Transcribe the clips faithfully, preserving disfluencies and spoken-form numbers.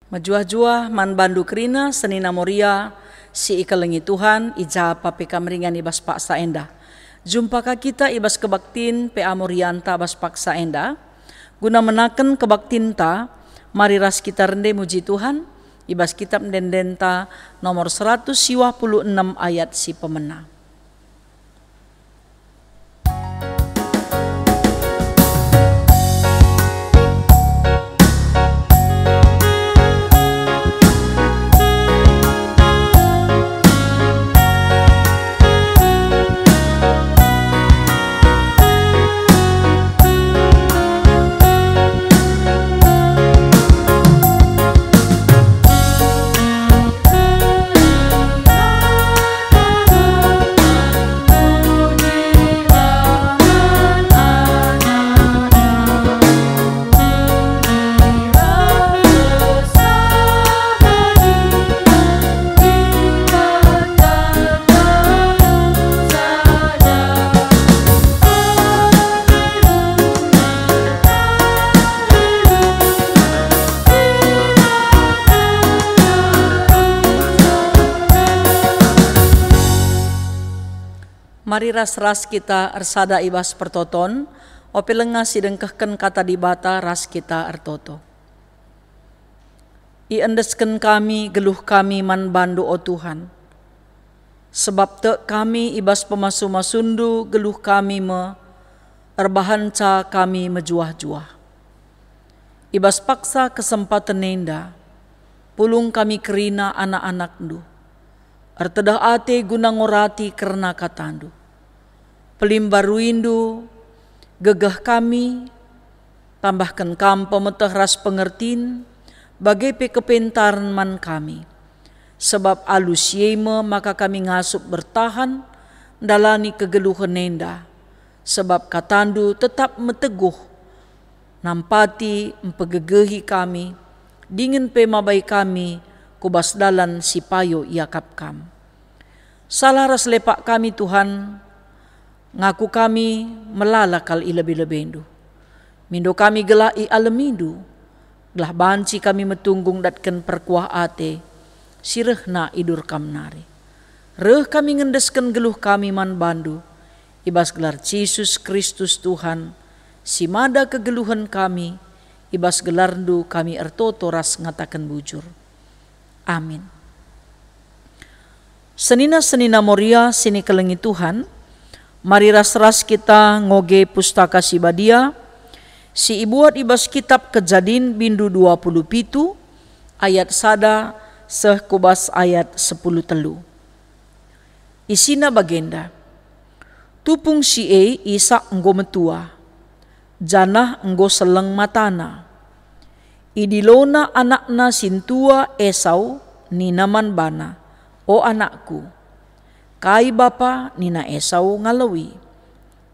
Mejuah-juah man bandu kerina senina Moria si ikelengi Tuhan, i ja pe kam ringan i bas paksa enda. Jumpa ka kita i bas kebaktin P A Morianta bas paksa enda. Guna menaken kebaktinta, mari ras kita rende muji Tuhan i bas kitab ende-endenta nomor seratus siwah puluh enem ayat si pemena. Mari ras-ras kita ersada i bas pertoton, ope lenga si dengkehken Kata Dibata ras kita ertoto. Iendesken kami geluh kami man bandu, o Tuhan. Sebab tek kami i bas pemasu-masundu, geluh kami me, erbahanca kami mejuah-juah. I bas paksa kesempaten enda, pulung kami kerina anak-anakndu, ertedeh ate guna ngorati kerna katandu. Pelimbaruindu gegeh kami, tambahken kam pemeteh ras pengertin, bage pe kepentaren man kami. Sebab alu si e me maka kami ngasup bertahan ndalani kegeluhen enda, sebab katandu tetap meteguh, nampati, mpegegehi kami, dingen pe mabai kami ku bas dalan si payo iakap kam. Salah ras lepak kami, Tuhan, ngaku kami melala kal i lebe-lebendu. Mindo kami gelah ialemindu, gelah banci kami metunggung datken perkuah ate si rehna idur kam nari. Reh kami ngendesken geluh kami man bandu, i bas gelar Jesus Kristus Tuhan, si mada kegeluhen kami, i bas gelarndu kami ertoto ras ngataken bujur. Amin. Senina-senina Moria si nikelengi Tuhan, mari ras-ras kita ngoge Pustaka Si Badia, si ibuat i bas kitab Kejadin bindu dua puluh pitu, ayat sada seh ku bas ayat sepuluh telu. Isina bagenda, tupung si e Isak enggo metua, janah enggo seleng matana. Idilona anakna sintua Esau, nina man bana, "O anakku." "Kai bapa?" nina Esau ngaloi.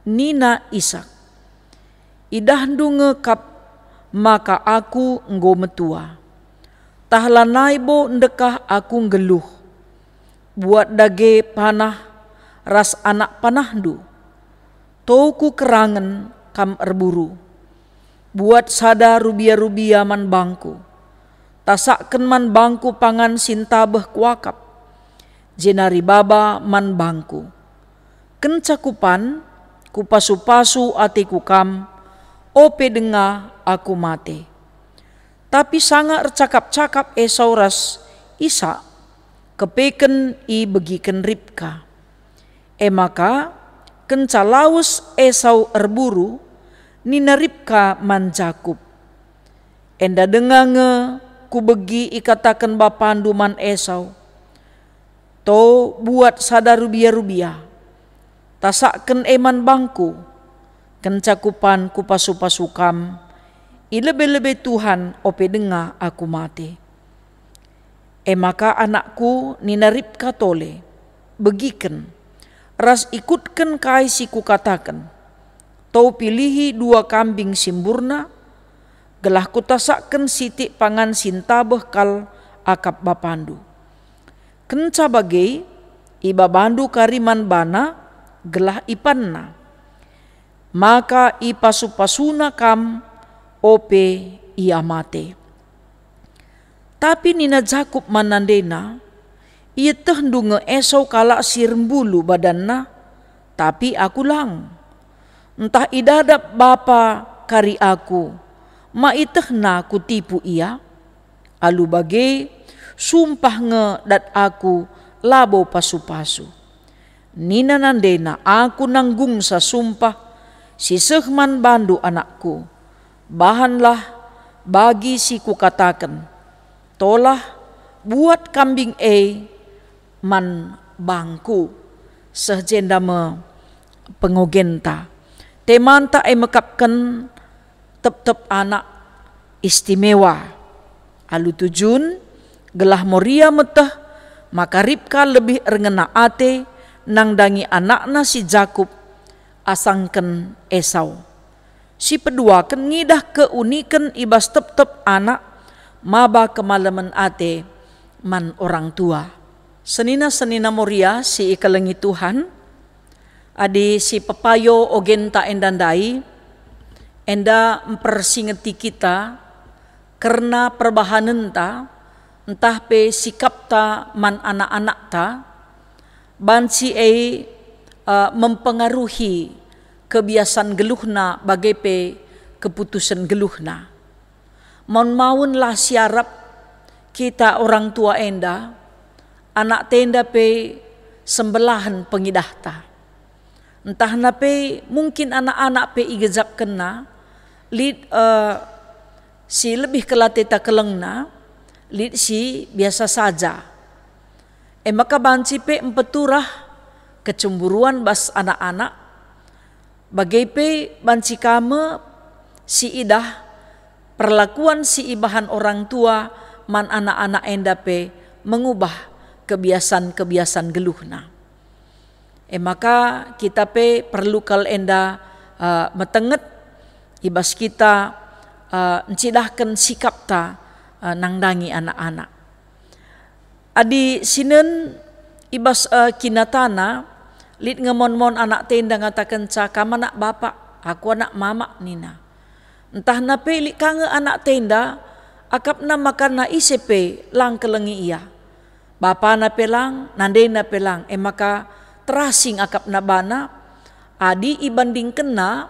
Nina Isak, "Idahndu nge kap maka aku enggo metua. Tah lanai bo ndekah aku nggeluh. Buat dage panah ras anak panahndu. To ku kerangen kam erburu. Buat sada rubia-rubia man bangku. Tasakken man bangku pangan si ntabeh kuakap, jenari baba man bangku. Kenca kupan, kupasu-pasu ateku kam, ope denga aku mate." Tapi sanga ercakap-cakap Esau ras Isak, kepeken ibegiken Ribka. E maka, kenca lawes Esau erburu, nina Ribka man Jakup, "Enda denga nge kubegi ikataken bapandu man Esau, 'To buat sada rubia-rubia, tasakken e man bangku, kenca kupan kupasu-pasu kam, i lebe-lebe Tuhan ope denga aku mate.' E maka anakku," nina Ribka tole, "begiken, ras ikutken kai si kukataken. To pilihi dua kambing si mburna, gelah kutasakken sitik pangan si ntabeh kal akap bapandu. Kenca bage, ibabandu kari man bana, gelah ipanna. Maka ipasu-pasuna kam ope ia mate." Tapi nina Jakup man nandena, "Ietehndu nge Esau kalak si ermbulu badanna, tapi aku lang. Ntah idadap bapa kari aku, ma ietehna kutipu ia? Alu bage, sumpah nge dat aku labo pasu-pasu." Nina nandena, "Aku nanggungsa sumpah si seh man bandu, anakku. Bahanlah bagi si kukataken. Tolah, buat kambing e man bangku." Seh jenda me pengogenta. Temanta e mekapken tep-tep anak istimewa. Alu tujun, gelah Moria meteh maka Ribka lebih erngena ate nandangi anakna si Jakup asangken Esau. Si peduaken ngidah keuniken i bas tep-tep anak maba kemalemen ate man orang tua. Senina-senina Moria si ikelengi Tuhan, adi si pepayo ogenta enda ndai, enda mpersingeti kita kerna perbahanenta ntah pe sikapta man anak-anakta, banci e, eh, mempengaruhi kebiasan geluhna bage pe keputusen geluhna. Maun-maunlah si arap kita orang tua enda, anakta enda pe sembelahen pengidahta. Ntahna pe mungkin anak-anak pe igejapkenna, lit, eh, si lebih kelateta kelengna, lit si biasa saja. E maka banci pe mpeturah kecemburuan bas anak-anak, bage pe banci ka me si idah perlakuan si ibahan orang tua man anak-anak enda pe mengubah kebiasan-kebiasan geluhna. E maka kita pe perlu kal enda, eh, metenget i bas kita, eh, ncidahken sikapta, eh, nandangi anak-anak. Adi sinen i bas, eh, kinatana, lit nge mon-mon anakta enda ngatakenca, "Kam anak bapak, aku anak mamak," nina. Ntahna pe lit ka nge anakta enda akapna makana ise pe lang kelengi ia. Bapana pe lang, nandena pe lang, e maka terasing akapna bana adi ibandingkenna,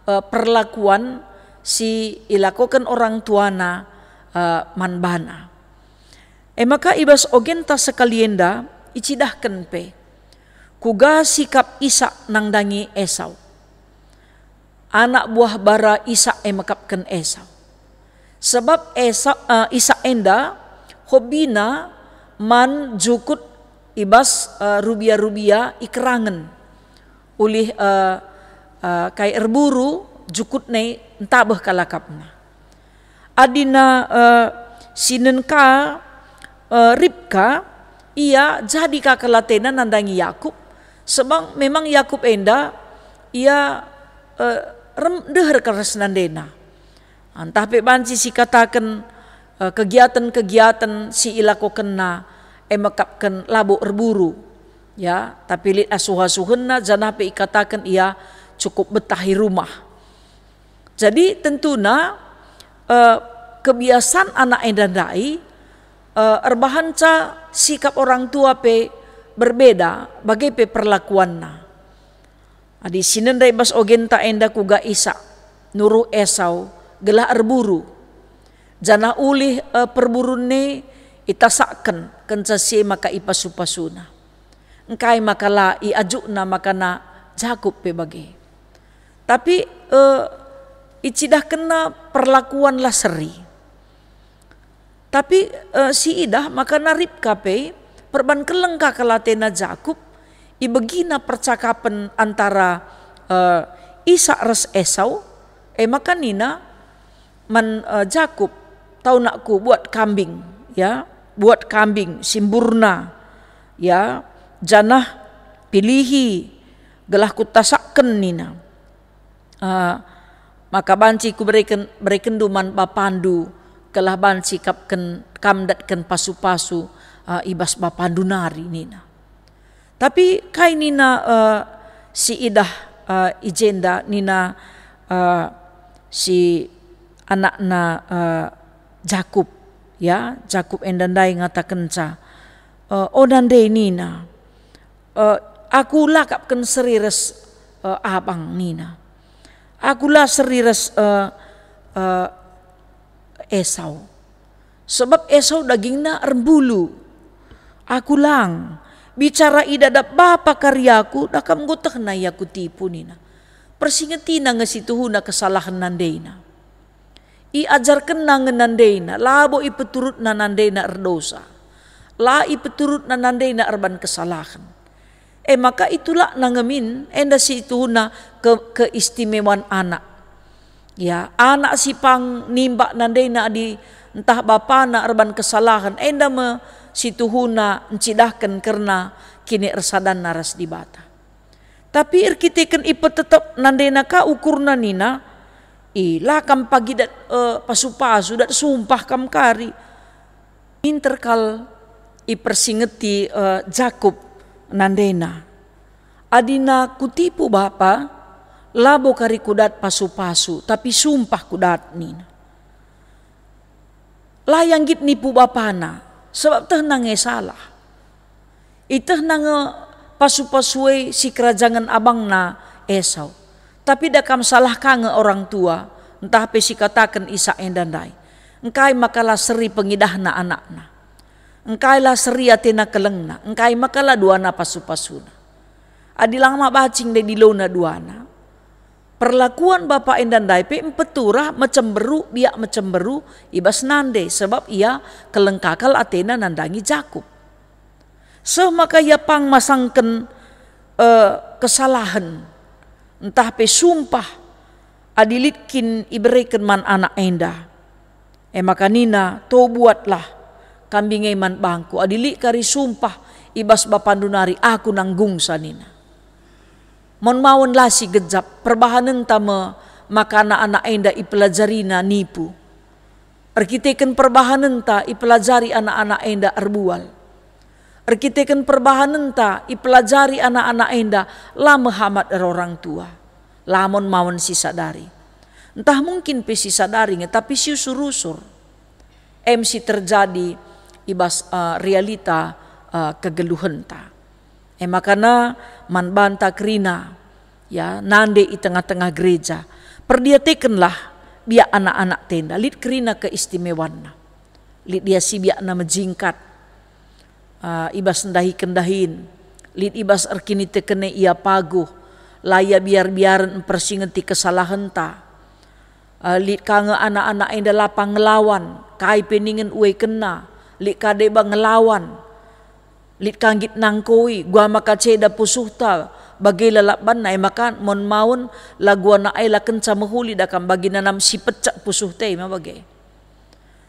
eh, perlakuan si ilakoken orang tuana, eh, man bana. E maka i bas ogenta sekali enda icidahken pe, kuga sikap Isak nandangi Esau. Anak buah bara Isak e mekapken Esau. Sebab Esau, eh, Isak enda hobina man jukut i bas, eh, rubia-rubia i kerangen. Ulih, eh, eh, kai erburu jukutna e ntabeh kal akapna. Adina, eh, sinen ka, eh, Ribka, ia jadi ka kal atena nandangi Yakub, sebab memang Yakub enda ia, eh, rem deher kal ras nandena. Ntah pe banci sikataken, eh, kegiaten-kegiaten si ilakokenna e mekapken labo erburu, ya, tapi lit asuh-asuhenna, janah pe ikataken ia cukup betah i rumah. Jadi tentuna, eh, kebiasaan anak enda ndai, eh, erbahanca sikap orang tua pe berbeda, bage pe perlakuanna. Adi sinen ndai bas ogenta enda kuga Isak nuruh Esau gelah erburu, janah ulih, eh, perburunna e itasakken kenca si e maka ipasu-pasuna. Engkai maka la iajukna makana Jakup pe bage? Tapi, eh, icidahkenna perlakuan la seri. Tapi, eh, si idah makana Ribka pe perban keleng ka kal atena Jakup, ibegina percakapen antara, eh, Isak ras Esau, e maka nina man, eh, Jakup, "Tau nakku buat kambing, ya, buat kambing si mburna, ya, janah pilihi gelah kutasakken," nina. Ah, maka banci kubereken, berekenndu man bapandu, gelah banci kapken, kam ndatken pasu-pasu, ah, i bas bapandu nari, nina. Tapi kai nina, eh, si idah, eh, i jenda, nina, eh, si anakna, eh, Jakup, Ya, Jakup enda ndai ngatakenca, eh, "O nande," nina, eh, "aku la kap kin seri ras, eh, abang," nina. "Aku la seri ras, eh, eh, Esau. Sebab Esau dagingna ermbulu. Aku lang. Bicara idadap bapa kari aku, dakam enggo tehna ia kutipu," nina. Persingetina nge situhuna kesalahen nandena. Iajarkenna nge nandena, labo ipeturutna nandena erdosa. La ipeturutna nandena erban kesalahen. E maka itulakna nge min enda situhuna ke-, keistimewan anak. Ya, anak si pang nimbak nandena adi ntah bapana erban kesalahen, enda me situhuna ncidahken kerna kiniersadanna ras Dibata. Tapi erkiteken ipetetep nandena ka ukurna nina, "I, la kam pagi dat, eh, pasu-pasu, dat sumpah kam kari." Minter kal ipersingeti, eh, Jakup nandena, "Adina kutipu bapa, labo kari kudat pasu-pasu, tapi sumpah kudat," nina. La ia nggit nipu bapana, sebab tehna nge salah. Itehna nge pasu-pasu e sikerajangen abangna Esau. Tapi dakam salah ka nge orang tua, ntah pe sikataken Isak enda ndai. Engkai maka la seri pengidahna anakna? Engkai la seri atena kelengna? Engkai maka la duana pasu-pasuna? Adi lang ma bacing ndai dilona duana, perlakuan bapa enda ndai pe mpeturah, mecemberu, biak mecemberu i bas nande, sebab ia keleng kakal atena nandangi Jakup. Seh maka ia pang masangken, eh, kesalahen, ntah pe sumpah adi lit kin ibereken man anak enda. E maka nina, "To buatlah kambing e man bangku, adi lit kari sumpah i bas bapandu nari, aku nanggungsa," nina. Mon mawen la sigejap, perbahanenta me maka anak-anak enda ipelajarina nipu. Erkiteken perbahanenta ipelajari anak-anak enda erbual. Erkiteken perbahanenta ipelajari anak-anak enda la mehamat orang tua. Lamon mawen sisadari. Ntah mungkin pe sisadari nge, tapi siusur-usur. Em si terjadi i bas, eh, realita, eh, kegeluhenta. E makana man banta kerina, ya, nande i tengah-tengah gereja, perdiatekenlah biak anak-anak enda, lit kerina keistimewanna. Lit ia si biakna mejingkat, ah, i bas ndahiken dahin, lit i bas erkiniteken e ia paguh, la ia biar-biaren mpersingeti kesalahenta. Ah, lit ka nge anak-anak enda la pang ngelawan, kai pe ningen uekenna, lit ka deba ngelawan. Lit ka nggit nangkoi, gua maka ceda pusuhta, bage lalap banna, e maka mon mawen lagu anak e la kenca mehuli dakam bagi nanam si pecak pusuhta e ma bage.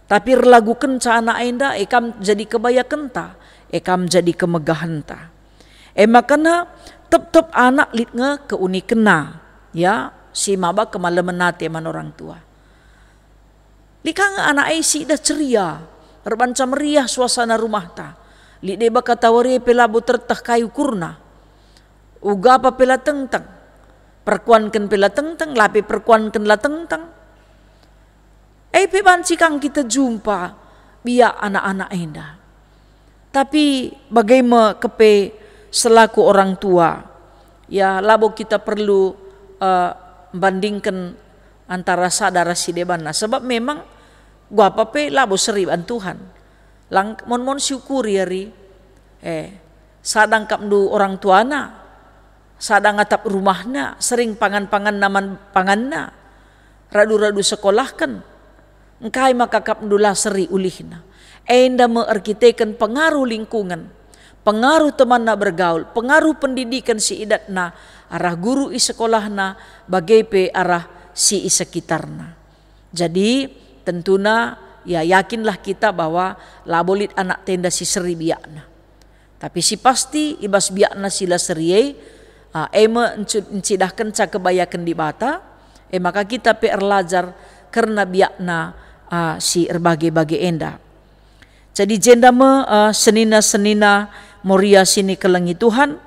Tapi erlagu kenca anak enda, e kam jadi kebayakenta, e kam jadi kemegahenta. E makana tep-tep anak lit nge keunikenna, ya, si maba kemalemen ate man orang tua. Lit ka nge anak e si idah ceria, erbanca meriah suasana rumahta. Lit deba katawari e pe labo terteh kai ukurna. Uga apa pe la tengteng. Perkuanken pe la tengteng, la pe perkuanken la tengteng. E pe banci kang kita jumpa biak anak-anak enda. Tapi bage me kepe selaku orang tua, ya, labo kita perlu, eh, mbandingken antara sada ras si debanna, sebab memang guapa pe labo seri ban Tuhan. Lang mon-mon siukuri ari, eh, sada ngkapndu orang tuana, sada ngatap rumahna, sering pangan-panganna man panganna, radu-radu sekolahken. Engkai maka kap ndula seri ulihna? Enda me erkiteken pengaruh lingkungan, pengaruh temanna bergaul, pengaruh pendidikan si idatna, arah guru i sekolahna, bage pe arah si i sekitarna. Jadi, tentuna, ya, yakinlah kita bahwa labo lit anak enda si seri biakna. Tapi si pasti, i bas biakna si la seri e, ah, e me encu-, encidahkenca kebayaken Dibata, e maka kita pe erlajar kerna biakna, ah, si erbage-bage enda. Jadi jenda me, ah, senina-senina Moria si nikelengi Tuhan,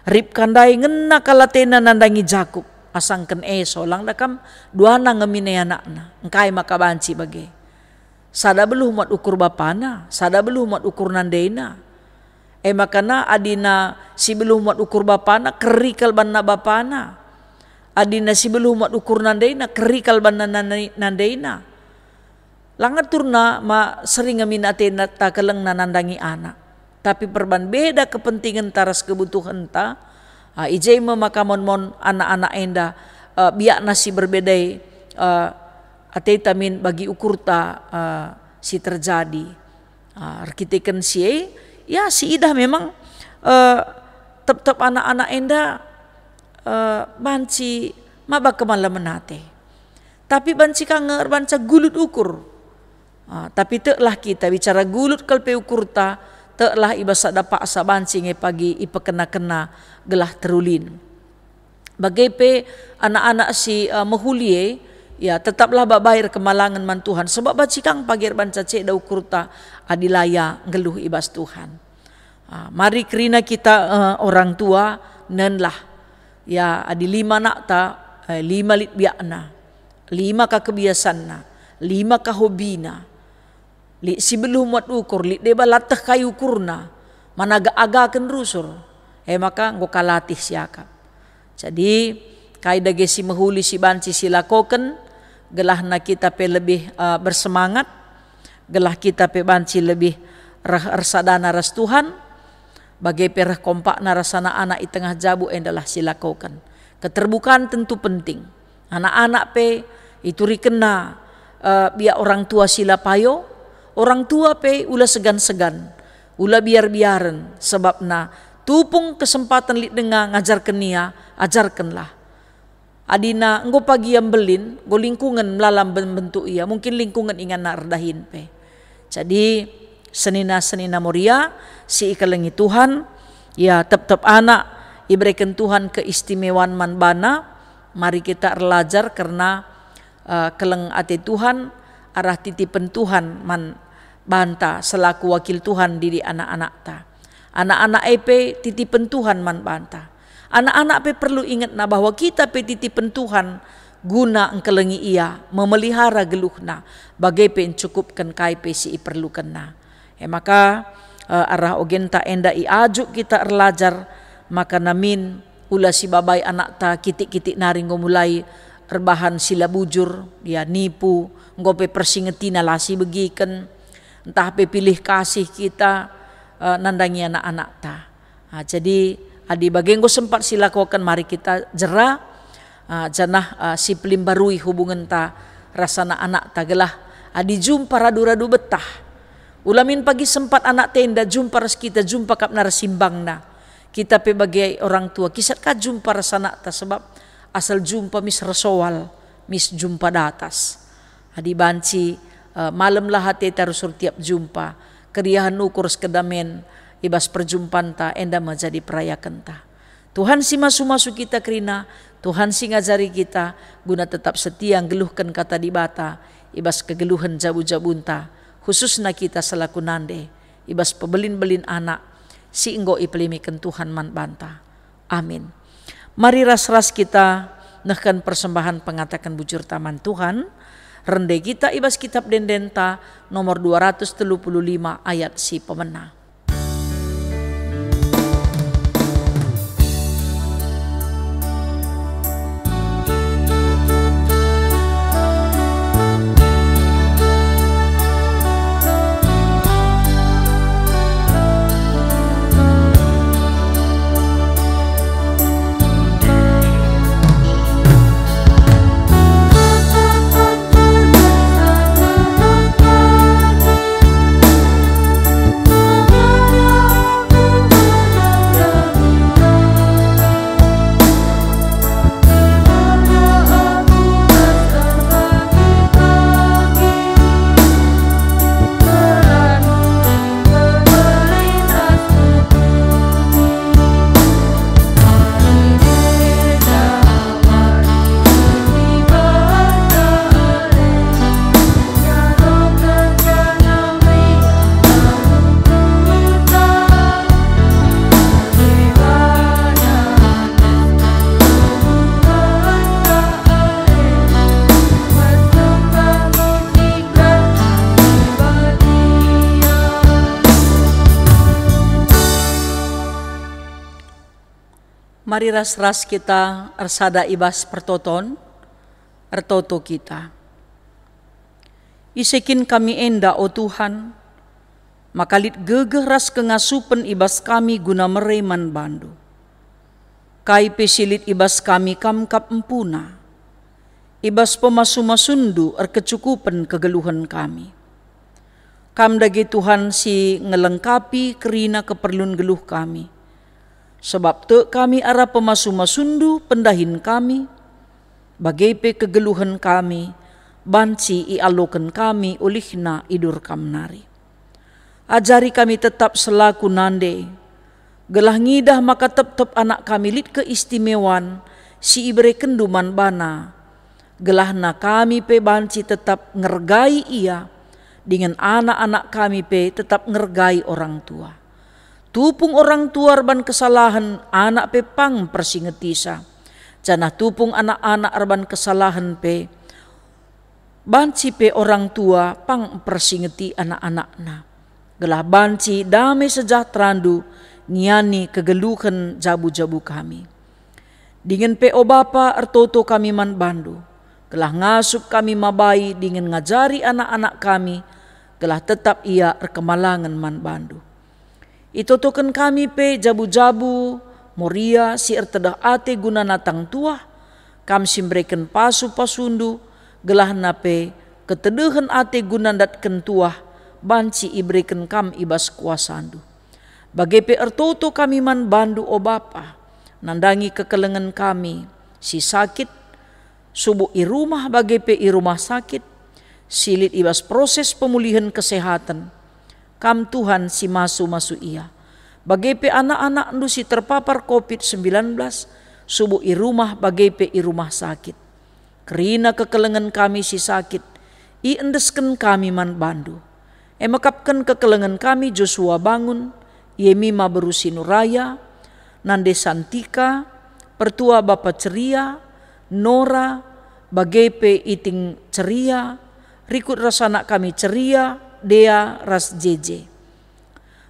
ribka ndai ngena kal atena nandangi Jakup, asangken Esau lang dakam duana nge min e anakna, engkai maka banci bage. Sada beluh muat ukur bapana, sada beluh muat ukur nandena. E maka na adina si beluh muat ukur bapana, keri kal banna bapana. Adina si beluh muat ukur nandena, keri kal banna nane-, nandena. La ngaturna ma sering ngemin atena ta kelengna nandangi anak. Tapi perban beda kepentingenta ras kebutuhenta, ah, i je me maka mon-mon anak-anak enda, eh, biakna si berbeda, eh, ateta min bagi ukurta, eh, si terjadi. Ah, erkiteken si e, ya, si idah memang, eh, tep-tep anak-anak enda, eh, banci maba kemalemen ate. Tapi banci ka nge erbanca gulut ukur. Ah, tapi teklah kita bicara gulut kal pe ukurta, teklah i bas sada paksa banci nge pagi ipekena-kena gelah terulin. Bage pe anak-anak si, eh, mehuli e, ya, tetaplah babai erkemalangen man Tuhan, sebab banci ka pagi erbanca ceda ukurta adi la ia nggeluh i bas Tuhan. Ah, mari kerina kita, eh, orang tua, nenlah. Ya, adi lima anakta, eh, lima lit biakna, lima ka kebiasanna, lima ka hobina, lit si beluh muat ukur, lit deba la teh kai ukurna, man agak-agaken rusur, e maka enggo ka latih siakap. Jadi, kai dage si mehuli si banci silakoken, gelahna kita pe lebih, eh, bersemangat, gelah kita pe banci lebih reh ersadana ras Tuhan, bage pe reh kompakna ras anak-anak i tengah jabu endalah silakoken. Keterbukaan tentu penting. Anak-anak pe iturikenna, eh, biak orang tua si la payo, orang tua pe ula segan-segan, ula biar-biaren, sebabna tupung kesempaten lit denga ngajarken ia, ajarkenlah. Adina enggo pagi ia mbelin, enggo lingkungen melala mben-, mbentuk ia, mungkin lingkungen inganna erdahin pe. Jadi, senina-senina Moria si ikelengi Tuhan, ya, tep-tep anak ibereken Tuhan keistimewaan man bana, mari kita erlajar kerna, eh, keleng ate Tuhan arah titipen Tuhan man banta selaku wakil Tuhan didik anak-anakta. Anak-anak e pe titipen Tuhan man banta. Anak-anak pe perlu ingetna bahwa kita pe titipen Tuhan guna engkelengi ia, memelihara geluhna, bage pe encukupken kai pe si iperlukenna. E maka, eh, arah ogenta enda iajuk kita erlajar, maka namin ula sibabai anakta kitik-kitik nari enggo mulai erbahan si la bujur, ya, nipu, enggo pe persingetina la sibegiken, ntah pe pilih kasih kita, eh, nandangi anak-anakta. Ah, jadi, adi bage enggo sempat silakoken, mari kita jera, ah, janah, ah, sipelimbarui hubungenta ras anak-anakta gelah adi jumpa radu-radu betah. Ula min pagi sempat anakta enda jumpa ras kita, jumpa kap nari simbangna. Kita pe bage orang tua, kisat ka jumpa ras anakta, sebab asal jumpa mis ersoal, mis jumpa datas. Adi banci, eh, malemlah ateta rusur tiap jumpa, keriahen ukur ras kedamen i bas perjumpanta enda me jadi perayakenta. Tuhan si masu-masu kita kerina, Tuhan si ngajari kita guna tetap setia nggeluhken Kata Dibata i bas kegeluhen jabu-jabunta, khususna kita selaku nande, i bas pebelin-belin anak si enggo ipelimiken Tuhan man banta. Amin. Mari ras-ras kita nehken persembahen pengataken bujurta man Tuhan. Rende kita i bas Kitab Ende-Endenta nomor dua ratus telu puluh lima ayat si pemena. Mari ras-ras kita ersada i bas pertoton, ertoto kita. Ise kin kami enda, o Tuhan, maka lit gegeh ras kengasupen i bas kami guna mere man bandu? Kai pe si lit i bas kami kam kap empuna. I bas pemasu-masundu erkecukupen kegeluhen kami. Kam dage Tuhan si ngelengkapi kerina keperlun geluh kami. Sebab tek kami arah pemasu-masundu pendahin kami, bage pe kegeluhen kami, banci ialoken kami ulihna idur kam nari. Ajari kami tetap selaku nande, gelah ngidah maka tep-tep anak kami lit keistimewan si iberekenndu man bana, gelahna kami pe banci tetap ngergai ia, dingen anak-anak kami pe tetap ngergai orang tua. Tupung orang tua erban kesalahen, anak pe pang mpersingetisa, janah tupung anak-anak erban kesalahen pe, banci pe orang tua pang mpersingeti anak-anakna, gelah banci dame sejahteranndu ngiani kegeluhen jabu-jabu kami. Dingen pe, o Bapa, ertoto kami man bandu, gelah ngasup kami mabai dingen ngajari anak-anak kami, gelah tetap ia erkemalangen man bandu. Itotoken kami pe jabu-jabu Moria si ertedeh ate guna natang tuah, kam si mbereken pasu-pasundu, gelahna pe ketedehen ate guna ndatken tuah banci ibereken kam i bas kuasandu. Bage pe ertoto kami man bandu, o Bapa, nandangi kekelengen kami si sakit, subuk i rumah bage pe i rumah sakit, si lit i bas proses pemulihen kesehaten. Kam Tuhan si masu-masu ia. Bage pe anak-anakndu si terpapar covid sembilan belas, subuk i rumah bage pe i rumah sakit. Kerina kekelengen kami si sakit, iendesken kami man bandu. E mekapken kekelengen kami Joshua Bangun, Yemima Beru Sinuraya, Nande Santika, Pertua Bapa Ceria, Nora, bage pe Iting Ceria, rikut ras anak kami Ceria, Dea ras Jeje.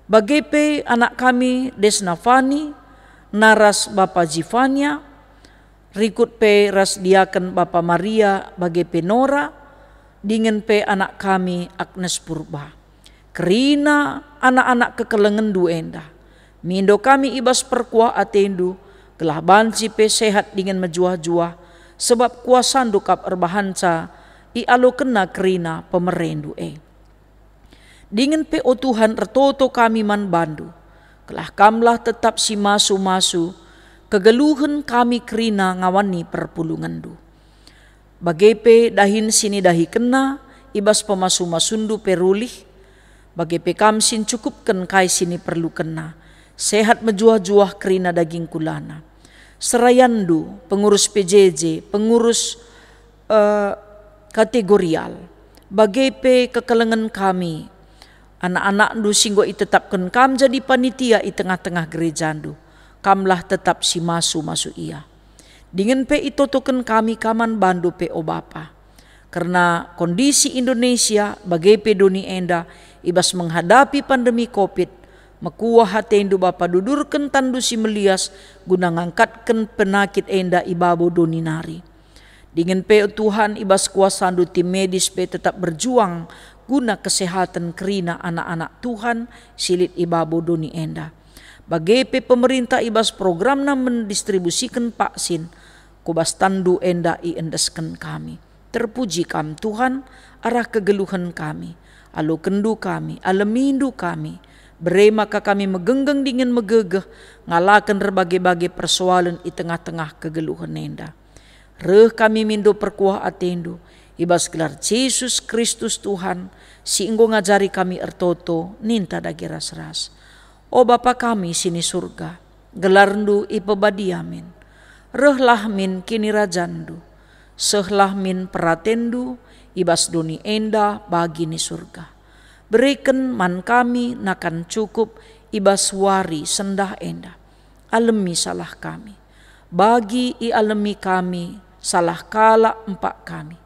Bage pe anak kami Desna Fani, naras Bapa Zifania, rikut pe ras diaken Bapa Maria bage pe Nora, dingen pe anak kami Agnes Purba. Kerina anak-anak kekelengenndu enda, mindo kami i bas perkuah atendu, gelah banci pe sehat dingen mejuah-juah, sebab kuasandu kap erbahanca ialokenna kerina pemerendu e. Dingen pe, o Tuhan, ertoto kami man bandu, gelah kamlah tetap si masu-masu kegeluhen kami kerina ngawani perpulungenndu. Bage pe dahin si nidahikenna i bas pemasu-masundu pe rulih, bage pe kam si ncukupken kai si niperlukenna, sehat mejuah-juah kerina daging kulana. Serayanndu, pengurus P J J, pengurus, eh, kategorial, bage pe kekelengen kami, anak-anakndu si enggo itetapken kam jadi panitia i tengah-tengah gerejandu, kamlah tetap si masu-masu ia. Dingen pe itotoken kami ka man bandu pe, o Bapa. Kerna kondisi Indonesia bage pe doni enda i bas menghadapi pandemi covid, mekuah atendu Bapa dudurken tanNdu si melias guna ngangkatken penakit enda i babo doni nari. Dingen pe, o Tuhan, i bas kuasaNdu tim medis pe tetap berjuang guna kesehaten kerina anak-anak Tuhan si lit i babo doni enda. Bage pe pemerintah i bas programna mendistribusiken vaksin, ku bas tanNdu enda iendesken kami. Terpuji Kam, Tuhan, arah kegeluhen kami. AlokenNdu kami, alemiNdu kami. Bere maka kami megenggeng dingen megegeh ngalaken erbage-bage persoalen i tengah-tengah kegeluhen enda. Reh kami mindo perkuah ateNdu, i bas gelar Jesus Kristus Tuhan, si enggo ngajari kami ertoto, ninta dage ras-ras. O Bapa kami si ni Surga, gelarNdu ipebadia min. Rehlah min kinirajanNdu. Sehlah min peratenNdu i bas doni enda bagi ni Surga. Bereken man kami nakan cukup i bas wari sendah enda. Alemi salah kami, bagi ialemi kami salah kalak empak kami.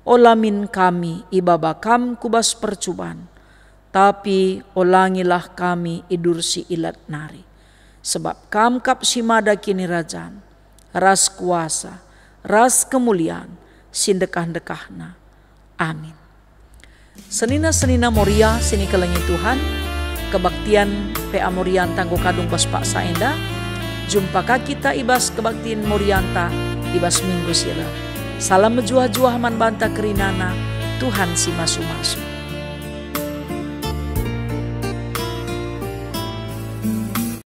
Ola min kami ibaba Kam ku bas percuban, tapi olangilah kami i dursi ilat nari. Sebab Kam kap si mada kinirajan, ras kuasa, ras kemulian si ndekah-ndekahna. Amin. Senina-senina Moria si nikelengi Tuhan, kebaktian P A Morianta enggo kadung bas paksa enda. Jumpa ka kita i bas kebaktin Morianta i bas minggu si reh. Salam mejuah-juah man banta kerinana, Tuhan si masu-masu.